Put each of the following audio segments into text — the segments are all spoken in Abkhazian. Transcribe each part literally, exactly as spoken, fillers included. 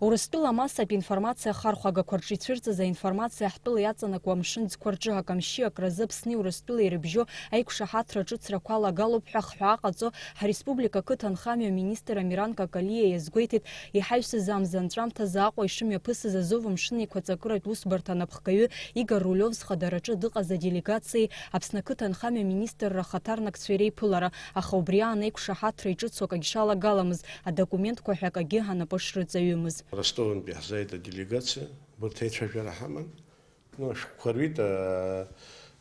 Урыстәыла амассатә информациа ахархәагақәа рҿы ицәырҵыз аинформациа ҳтәыла иаҵанакуа амшын ӡқәа рҿы акамшьи акразы Аԥсни Урыстәылеи ирыбжьоу аиқәшаҳаҭра ҿыцрақәа алагалоуп ҳәа хҳәаа ҟаҵо, ҳреспублика ақыҭанхамҩа аминистр Амиран Какалиа иазгәеиҭеит, иҳаҩсыз амза анҵәамҭазы Аҟәа ишымҩаԥысыз Азов амшын еиқәаҵакыратә усбарҭа анапхгаҩы Игор Рулиов зхадараҿы дыҟаз аделегациеи Аԥсны ақыҭанхамҩа аминистрра ахаҭарнакцәеи реиԥылара, аха убри аан аиқәшаҳаҭра иҿыцу акагь шалагаламыз, адокументқәа ҳәа акагьы анапы шрыҵаҩымыз. Ростовынтәи ҳзааит аделегациа, урҭ аицәажәара ҳаман. Ну, ашәҟәқәа руит, а,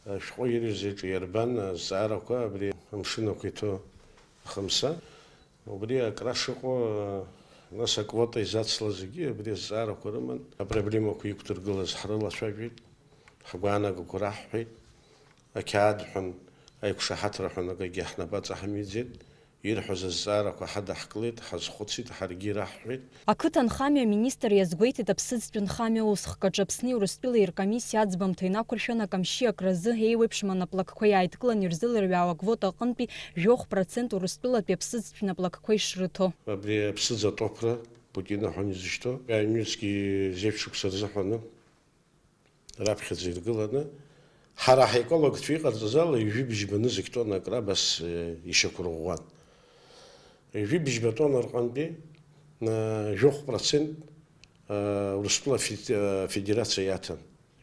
ашәҟәы ирыҩыз еиҿаирбан азҵаарақәа абри амшын ақәиҭу ахамса. Убри акраш ыҟоу, а, нас аквота изацлаз зегьы абри азҵаарақәа рыман. Апроблемақәа иқәдыргылаз ҳрылацәажәеит, ҳгәаанагақәа раҳҳәеит, ақьаад ҳәан, аиқәшаҳаҭра ҳәан акагьы ҳнапы аҵаҳамиӡеит. Ирҳәоз азҵаарақәа ҳадаҳкылеит, ҳазхәыцит, ҳаргьы ираҳҳәеит. Ақыҭанхамҩа аминистр иазгәеиҭеит, аԥсыӡтәы нхамҩа усхкаҿы Аԥсни Урыстәылеи ркомиссиа аӡбамҭа инақәыршәаны акамшьи акразы еиуеиԥшым анаплакқәа иааидкыланы ирзылырҩаауа аквота аҟынтәи жәохә процент Урыстәылатәи аԥсыӡтәи наплакқәа ишрыҭо. Абри аԥсыӡ атопра Путин аҳәон изышьҭоу, аҩнуҵҟатәи зеиԥш шықәса рзыҳәаны раԥхьаӡа иргыланы, ҳара ҳекологцәа иҟарҵаз ала, ҩажәи быжьба нызқь тонна акра абас, э, ишьақәырӷәӷәан. Ҩажәи быжьба тонна рҟынтәи, э, жәохә процент, э, Урыстәыла фед-, э, Федерациа иаҭан.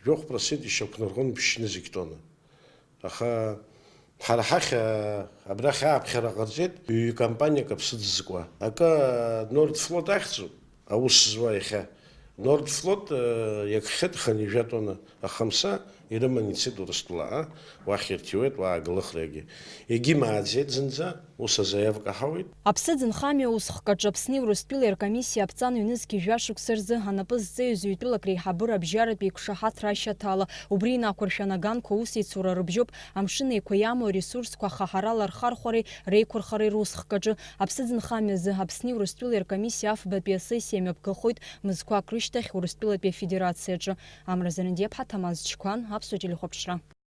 Жәохә процент ишьақәнарӷәӷәан ԥшь нызқь тонна. Аха ҳара ҳахь, а, абрахь ааԥхьара ҟарҵеит ҩ-компаниак аԥсыӡ зкуа. Акы, а, Нордфлот ахьӡуп, аус зуа иахьа. Нордфлот, а, иакхьеит хынҩажәа тонна ахамса, ирыман ицеит Урыстәылаҟа, уахь ирҭиуеит, уа аглыхрагьы. Егьимааӡеит зынӡа, ус азаиавка ҳауеит. Аԥсыӡ нхамҩа усхкаҿы Аԥсни Урыстәылеи ркомиссиа аԥҵан ҩнызқьи жәа шықәса рзы анапы зҵаҩыз ҩтәылак реиҳабыра абжьаратәи еиқәшаҳаҭра ашьаҭала, убри инақәыршәаны аганқәа аусеицура рыбжьоуп, амшын еиқәа иамоу аресурсқәа хахарала рхархәареи реиқәырхареи русхкаҿы. Аԥсыӡ нхамҩазы Аԥсни Урыстәылеи ркомиссиа афбатәи асессиа мҩаԥгахоит мызқәак рышьҭахь Урыстәылатәи Афедерациаҿы. Амра Занадиаԥҳа, Ҭамаз Чқәан, Аԥсуа телехәаԥшра.